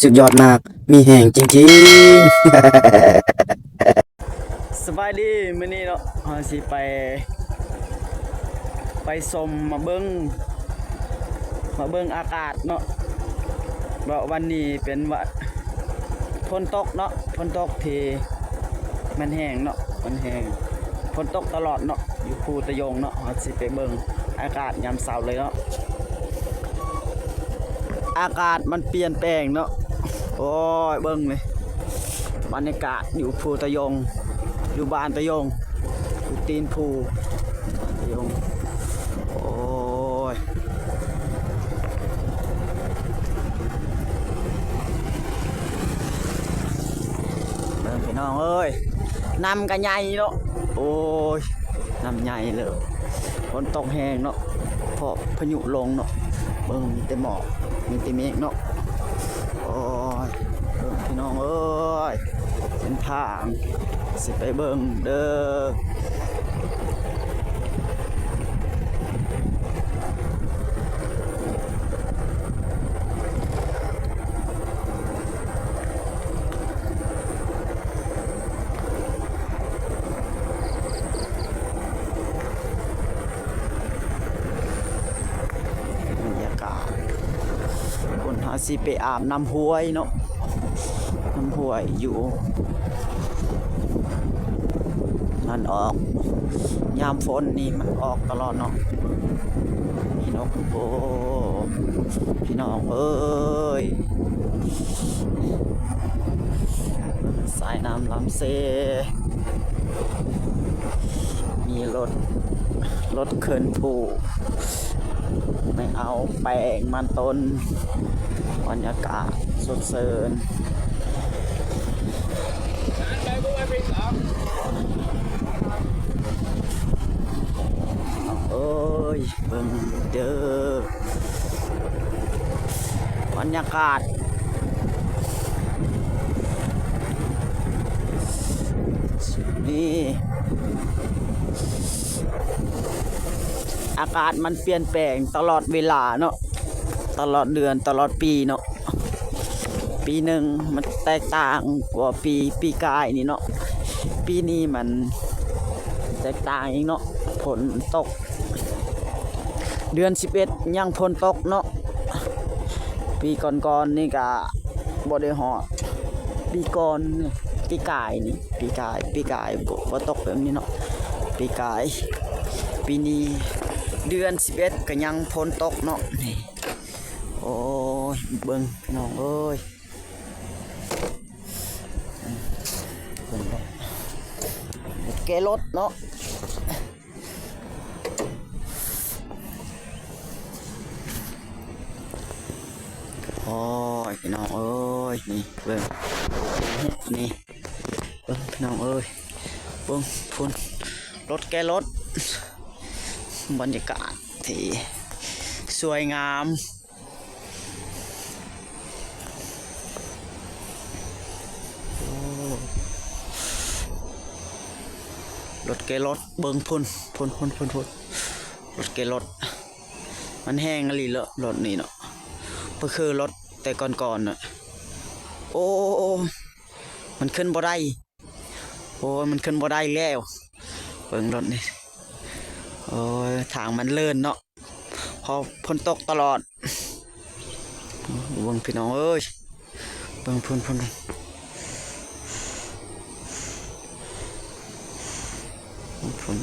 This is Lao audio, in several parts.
ສຸດຍອດມາກ ມີແຮງຈິງໆ. ສະບາຍດີ ມື້ນີ້ເນາະ ເຮົາຊິໄປ ໄປຊົມ ມາເບິ່ງ ມາເບິ່ງອາກາດເນາະ ເພາະວັນນີ້ເປັນວະ ຝົນຕົກເນາະ ຝົນຕົກທີ່ ມັນແຫ້ງເນາະ ມັນແຫ້ງ ຝົນຕົກຕະຫຼອດເນາະ ຢູ່ພູຕະຍົງເນາະ ເຮົາຊິໄປເບິ່ງອາກາດຍາມເຊົ້າເລີຍເນາະ ອາກາດມັນປ່ຽນແປງເນາະ ໂອ້ຍ ເບິ່ງນີ້ ບັນຍາກາດຢູ່ພູຕະຍົງ ຢູ່ບ້ານຕະຍົງ ຢູ່ຕີນພູຕະຍົງ ໂອ້ຍ. ເບິ່ງພີ່ນ້ອງເອີຍ ນ້ຳກະໃຫຍ່ເນາະ ໂອ້ຍ ນ້ຳໃຫຍ່ເລີຍ ຝົນຕົກແຮງເນາະ ເພາະພາຍຸລົງເນາະ ເບິ່ງມີແຕ່ໝອກ ມີແຕ່ເມກເນາະ ໂອ້ຍ ເບິ່ງພີ່ນ້ອງເອີຍ ເສັ້ນທາງ ຊິໄປເບິ່ງເດີ ບັນຍາກາດ ພຸ້ນ ເຮົາຊິໄປອາບນ້ຳຫ້ວຍເນາະ ນ້ຳຫ້ວຍຢູ່ ມັນອອກ ຍາມຝົນນີ້ມັນອອກຕະຫຼອດເນາະ ພີ່ນ້ອງ ໂອ້ ພີ່ນ້ອງເອີຍ ສາຍນ້ຳລຳເຊ ມີລົດ ລົດເຄື່ອນຜູ້ ໄປເອົາແປ້ງມັນຕົ້ນ ບັນຍາກາດສົດຊື່ນ ເອີຍ ເບິ່ງເດີ ບັນຍາກາດ ນີ້ ອາກາດມັນປ່ຽນແປງຕະຫຼອດເວລາເນາະ ຕະຫຼອດເດືອນ ຕະຫຼອດປີເນາະ ປີໜຶ່ງມັນແຕກຕ່າງກວ່າປີ ປີກາຍນີ້ເນາະ ປີນີ້ມັນແຕກຕ່າງອີກເນາະ ຝົນຕົກ ເດືອນສິບເອັດຍັງຝົນຕົກເນາະ ປີກ່ອນໆນີ້ກະບໍ່ໄດ້ຮອດ ປີກ່ອນ ປີກາຍນີ້ ປີກາຍ ປີກາຍບໍ່ ບໍ່ຕົກແບບນີ້ເນາະ ປີກາຍ ປີນີ້ເດືອນສິບເອັດກະຍັງຝົນຕົກເນາະ ນີ້ ໂອ້ຍ ເບິ່ງພີ່ນ້ອງເອີຍ ເບິ່ງເດີ ແກ່ລົດເນາະ ໂອ້ຍ ພີ່ນ້ອງເອີຍ ນີ້ເບິ່ງ ນີ້ເບິ່ງພີ່ນ້ອງເອີຍ ເບິ່ງພຸ້ນ ລົດແກ່ລົດ ບັນຍາກາດທີ່ສວຍງາມ ໂອ້ ລົດແກ່ລົດ ເບິ່ງພຸ້ນ ພຸ້ນ ພຸ້ນ ພຸ້ນ ພຸ້ນ ລົດແກ່ລົດ ມັນແຮງອີ່ຫຼີເນາະ ລົດນີ້ເນາະ ບໍ່ຄືລົດແຕ່ກ່ອນໆນະ ໂອ້ ມັນຂຶ້ນບໍ່ໄດ້ ໂອ້ຍ ມັນຂຶ້ນບໍ່ໄດ້ແລ້ວ ເບິ່ງລົດນີ້ ໂອ້ຍ ທາງມັນເລີນເນາະ ເພາະຝົນຕົກຕະຫຼອດ ເບິ່ງພີ່ນ້ອງເອີຍ ເບິ່ງພຸ້ນ ພຸ້ນ ພຸ້ນ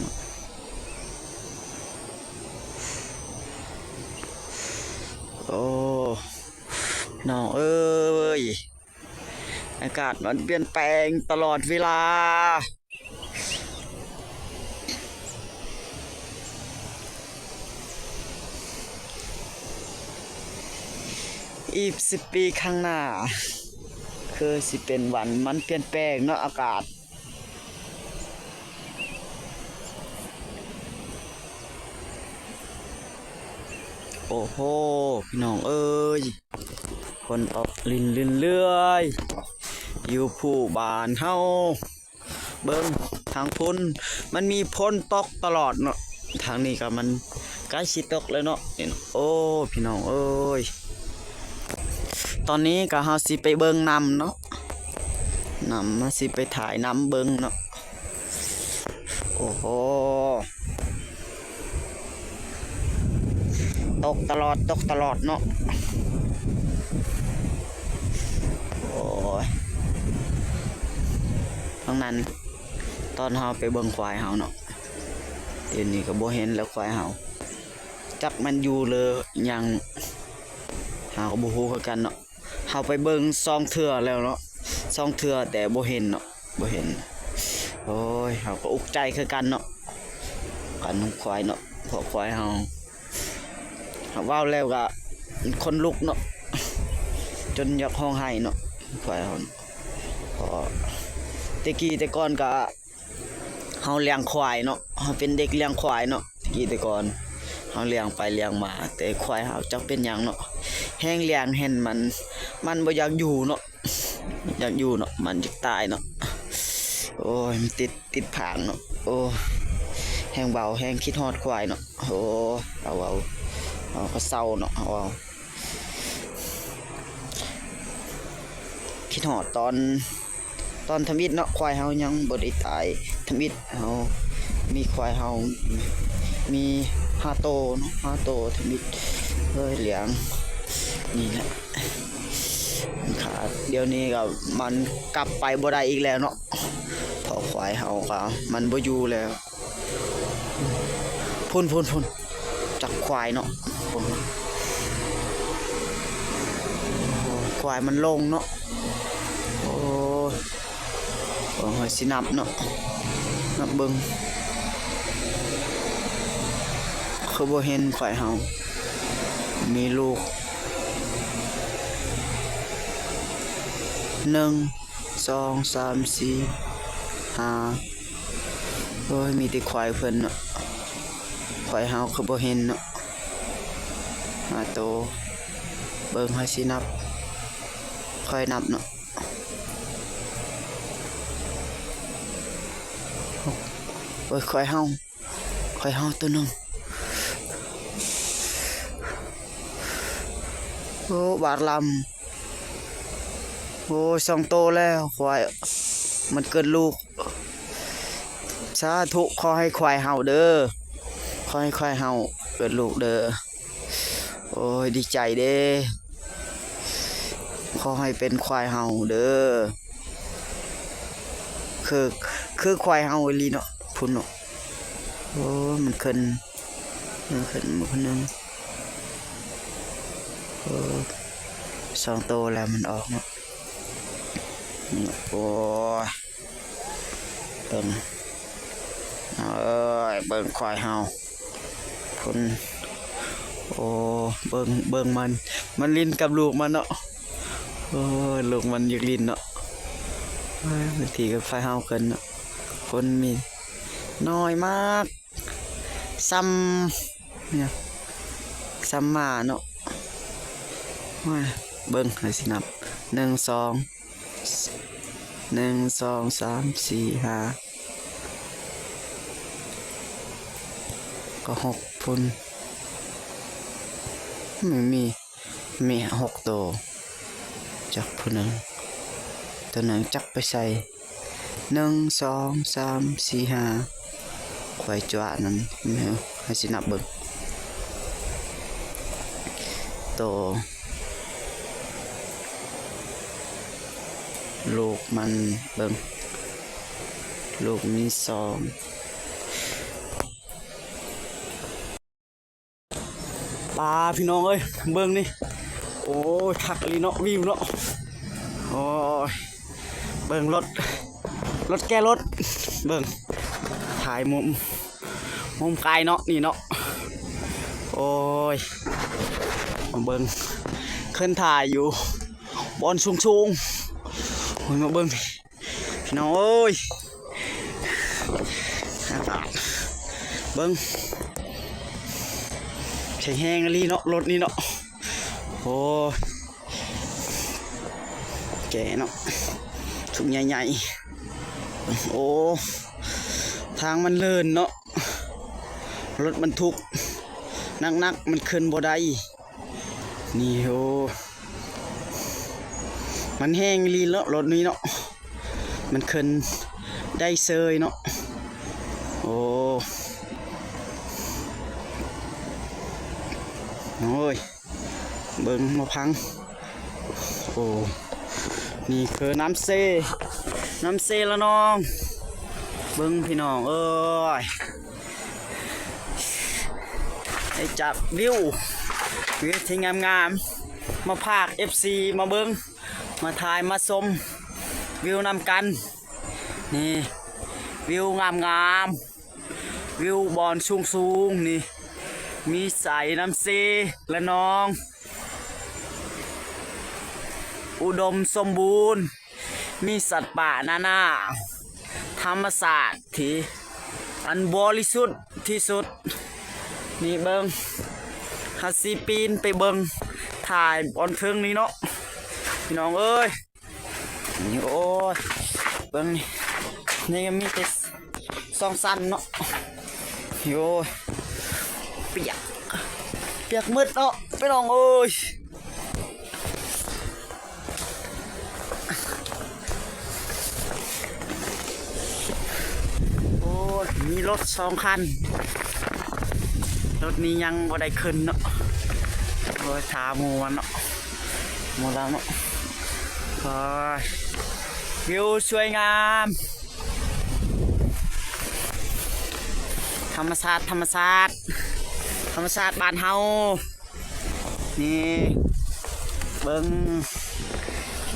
ໂອ້ ພີ່ນ້ອງເອີຍ. ອາກາດມັນປ່ຽນແປງຕະຫຼອດເວລາ. ອີກສິບປີຂ້າງໜ້າ ຄືຊິເປັນວັນມັນປ່ຽນແປງເນາະ ອາກາດ. ໂອ້ໂຫ ພີ່ນ້ອງເອີຍ ຝົນຕົກລິນເລື້ອຍໆ ຢູ່ພູບ້ານເຮົາ. ເບິ່ງທາງພຸ້ນ ມັນມີຝົນຕົກຕະຫຼອດເນາະ ທາງນີ້ກໍມັນໃກ້ຊິຕົກແລ້ວເນາະ. ໂອ້ ພີ່ນ້ອງເອີຍ ຕອນນີ້ກໍເຮົາຊິໄປເບິ່ງນ້ຳເນາະ ນ້ຳ ເຮົາຊິໄປຖ່າຍນ້ຳເບິ່ງເນາະ. ໂອ້ໂຫ ຕົກຕະຫຼອດ ຕົກຕະຫຼອດເນາະ. ໂອ້ຍ ທາງນັ້ນ ຕອນເຮົາໄປເບິ່ງຄວາຍເຮົາເນາະ ດຽວນີ້ກໍບໍ່ເຫັນແລ້ວຄວາຍເຮົາ ຈັກມັນຢູ່ເລີຫຍັງ ເຮົາກໍບໍ່ຮູ້ຄືກັນເນາະ. ເຮົາໄປເບິ່ງສອງເທື່ອແລ້ວເນາະ ສອງເທື່ອແຕ່ບໍ່ເຫັນເນາະ ບໍ່ເຫັນ. ໂອ້ຍ ເຮົາກໍອຸກໃຈຄືກັນເນາະ ກັນນຳຄວາຍເນາະ ເພາະຄວາຍເຮົາ ເຮົາເວົ້າແລ້ວກໍຂົນລຸກເນາະ ຈົນຢາກຮ້ອງໄຫ້ເນາະ ຄວາຍເຮົາ. ເພາະແຕ່ກີ້ແຕ່ກ່ອນກໍ ເຮົາລ້ຽງຄວາຍເນາະ ເຮົາເປັນເດັກລ້ຽງຄວາຍເນາະ ແຕ່ກີ້ແຕ່ກ່ອນເຮົາລ້ຽງໄປລ້ຽງມາ ແຕ່ຄວາຍເຮົາຈັກເປັນຫຍັງເນາະ ແຮງລ້ຽງແຮງມັນ ມັນບໍ່ຢາກຢູ່ເນາະ ຢາກຢູ່ເນາະ ມັນຢາກຕາຍເນາະ. ໂອ້ຍ ມັນຕິດ ຕິດຜາງເນາະ ໂອ້ຍ ແຮງເວົ້າແຮງຄິດຮອດຄວາຍເນາະ. ໂອ້ຍ ເອົາ ເອົາ ເອົາ ກໍເສົ້າເນາະ ເອົາ ເອົາ ຄິດຮອດຕອນ ຕອນທຳອິດເນາະ ຄວາຍເຮົາຍັງບໍ່ໄດ້ຕາຍ ທຳອິດເຮົາມີຄວາຍເຮົາມີຫ້າໂຕເນາະ ຫ້າໂຕທຳອິດ ເອີຍ ລ້ຽງນີ້ແຫຼະ ມັນຂາດ ດຽວນີ້ກໍມັນກັບໄປບໍ່ໄດ້ອີກແລ້ວເນາະ ເພາະຄວາຍເຮົາກໍມັນບໍ່ຢູ່ແລ້ວ. ພຸ້ນ ພຸ້ນ ພຸ້ນ ຈັກຄວາຍເນາະ ພຸ້ນ ຄວາຍມັນລົງເນາະ. ໂອ້ຍ ເບິ່ງ ເຮົາຊິນັບເນາະ ນັບເບິ່ງ ຄືບໍ່ເຫັນຄວາຍເຮົາມີລູກ ໜຶ່ງ ສອງ ສາມ ສີ່ ຫ້າ ໂອ້ຍ ມີແຕ່ຄວາຍເພິ່ນເນາະ ຄວາຍເຮົາຄືບໍ່ເຫັນເນາະ ຫ້າໂຕ. ເບິ່ງ ເຮົາຊິນັບ ຄ່ອຍນັບເນາະ ເບິ່ງ ຄວາຍເຮົາ ຄວາຍເຮົາໂຕໜຶ່ງ ໂອ້ ບາດລຳ ໂອ້ຍ ສອງໂຕແລ້ວ ຄວາຍມັນເກີດລູກ. ສາທຸ ຂໍໃຫ້ຄວາຍເຮົາເດີ ຂໍໃຫ້ຄວາຍເຮົາເກີດລູກເດີ. ໂອ້ຍ ດີໃຈເດ້ ຂໍໃຫ້ເປັນຄວາຍເຮົາເດີ ຄື ຄືຄວາຍເຮົາອີ່ຫຼີເນາະ ພຸ້ນເນາະ. ໂອ້ຍ ມັນຂຶ້ນ ມັນຂຶ້ນມາຜູ້ໜຶ່ງ ໂອ້ຍ ສອງໂຕແລ້ວມັນອອກເນາະ. ໂອ້ຍ ເບິ່ງ ເອີຍ ເບິ່ງຄວາຍເຮົາ ພຸ້ນ ໂອ້ ເບິ່ງ ເບິ່ງມັນ ມັນຫຼິ້ນກັບລູກມັນເນາະ. ໂອ້ຍ ລູກມັນຢາກຫຼິ້ນເນາະ. ເອີຍ ບາງທີກໍຄວາຍເຮົາເກີນເນາະ ຄົນມີ ນ້ອຍມາກ ສ່ຳ ສ່ຳໝາເນາະ. ໂອ້ຍ ເບິ່ງ ໃຫ້ຊິນັບ ໜຶ່ງ ສອງ ໜຶ່ງ ສອງ ສາມ ສີ່ ຫ້າ ກໍຫົກພຸ້ນ ມັນມີ ມີຫົກໂຕ ຈັກຜູ້ໜຶ່ງ ໂຕໜຶ່ງຈັກໄປໃສ ໜຶ່ງ ສອງ ສາມ ສີ່ ຫ້າ ຄວາຍຈວະນັ້ນ ໃຫ້ຊິນັບເບິ່ງ ໂຕ ລູກມັນເບິ່ງ ລູກມີສອງ ປາ ພີ່ນ້ອງເອີຍ ເບິ່ງນີ້ ໂອ້ຍ ຄັກອີ່ຫຼີເນາະ ວິວເນາະ ໂອ້ຍ ເບິ່ງລົດ ລົດແກ່ລົດ ເບິ່ງ ຖ່າຍມຸມ ມຸມກາຍເນາະ ນີ້ເນາະ ໂອ້ຍ ມາເບິ່ງ ຂຶ້ນຖ່າຍຢູ່ບ່ອນສູງໆ ໂອ້ຍ ມາເບິ່ງ ພີ່ນ້ອງເອີຍ ອາກາດ ເບິ່ງ ແຂງແຮງອີ່ຫຼີເນາະ ລົດນີ້ເນາະ ໂອ້ຍ ແກ່ເນາະ ທຸກໃຫຍ່ໆ ໂອ້ ທາງມັນເລີນເນາະ ລົດບັນທຸກໜັກໆ ມັນຂຶ້ນບໍ່ໄດ້ ນີ້ ໂອ້ ມັນແຮງອີ່ຫຼີເນາະ ລົດນີ້ເນາະ ມັນຂຶ້ນໄດ້ເຊີຍເນາະ. ໂອ້ ໂອ້ຍ ເບິ່ງມາພັງ. ໂອ້ ນີ້ຄືນ້ຳເຊ ນ້ຳເຊລະນອງ. ເບິ່ງພີ່ນ້ອງເອີຍ ໄດ້ຈັບວິວ ວິວທີ່ງາມໆ ມາພາກເອັຟຊີມາເບິ່ງ ມາຖ່າຍມາຊົມວິວນຳກັນ. ນີ້ ວິວງາມໆ ວິວບ່ອນສູງໆ ນີ້ ມີສາຍນ້ຳເຊລະນອງ ອຸດົມສົມບູນ ມີສັດປ່ານານາ ທຳມະຊາດທີ່ອັນບໍລິສຸດທີ່ສຸດ. ນີ້ເບິ່ງ ເຮົາຊິປີນໄປເບິ່ງ ຖ່າຍບ່ອນເທິງນີ້ເນາະ ພີ່ນ້ອງເອີຍ. ນີ້ ໂອ້ຍ ເບິ່ງນີ້ ນີ້ມີແຕ່ສອງຊັ້ນເນາະ. ໂອ້ຍ ປຽກ ປຽກໝົດເນາະ ພີ່ນ້ອງເອີຍ. ໂອ້ຍ ມີລົດສອງຄັນ ລົດນີ້ຍັງບໍ່ໄດ້ຂຶ້ນເນາະ. ໂອ້ຍ ຖ້າໝູ່ມັນເນາະ ໝູ່ລາວເນາະ. ໂອ້ຍ ວິວສວຍງາມ ທຳມະຊາດ ທຳມະຊາດ ທຳມະຊາດບ້ານເຮົາ. ນີ້ ເບິ່ງ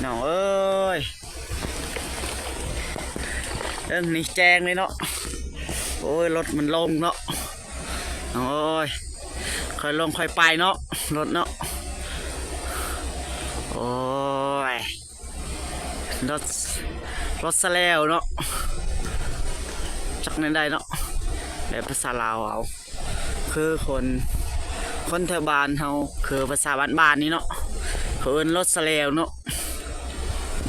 ນ້ອງເອີຍ ເອີງນີ້ແຈ້ງເລີຍເນາະ. ໂອ້ຍ ລົດມັນລົງເນາະ ນ້ອງເອີຍ ຄ່ອຍລົງຄ່ອຍໄປເນາະ ລົດເນາະ. ໂອ້ຍ ລົດ ລົດສະແລວເນາະ ຈັກແນວໃດເນາະ ແບບພາສາລາວເອົາ ຄືຄົນ ຄົນແຖວບ້ານເຮົາ ຄືພາສາບ້ານໆນີ້ເນາະ ເຂົາເອີ້ນລົດສະແລວເນາະ.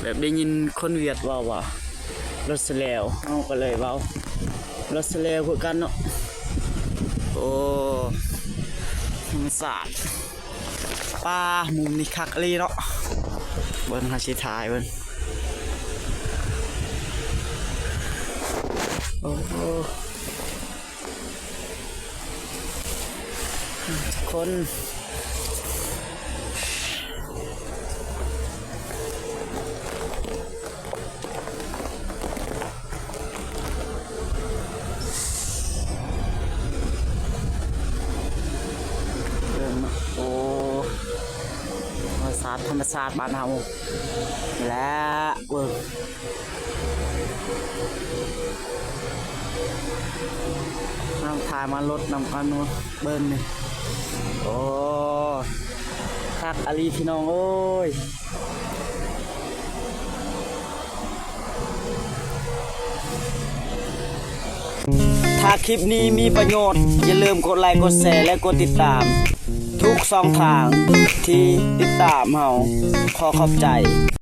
ແບບໄດ້ຍິນຄົນຫວຽດເວົ້າວ່າລົດສະແລວ ເຮົາກໍເລີຍເວົ້າລົດສະແລວຄືກັນເນາະ. ໂອ້ ທຳມະຊາດ ປາ ມຸມນີ້ຄັກອີ່ຫຼີເນາະ. ເບິ່ງ ເຮົາຊິຖ່າຍເບິ່ງ ໂອ້ ຄົນ ເບິ່ງ ໂອ້ ທຳມະຊາດ ທຳມະຊາດບ້ານເຮົາແຫຼະ ເບິ່ງ ນຳຖ່າຍມາລົດນຳກັນເບິ່ງນີ້ ໂອ້ ຄັກອີ່ຫຼີພີ່ນ້ອງເອີຍ. ຖ້າຄລິບນີ້ມີປະໂຫຍດ ຢ່າລືມກົດໄລ ກົດແຊ ແລະ ກົດຕິດຕາມ ທຸກຊ່ອງທາງທີ່ຕິດຕາມເຮົາ. ຂໍຂອບໃຈ.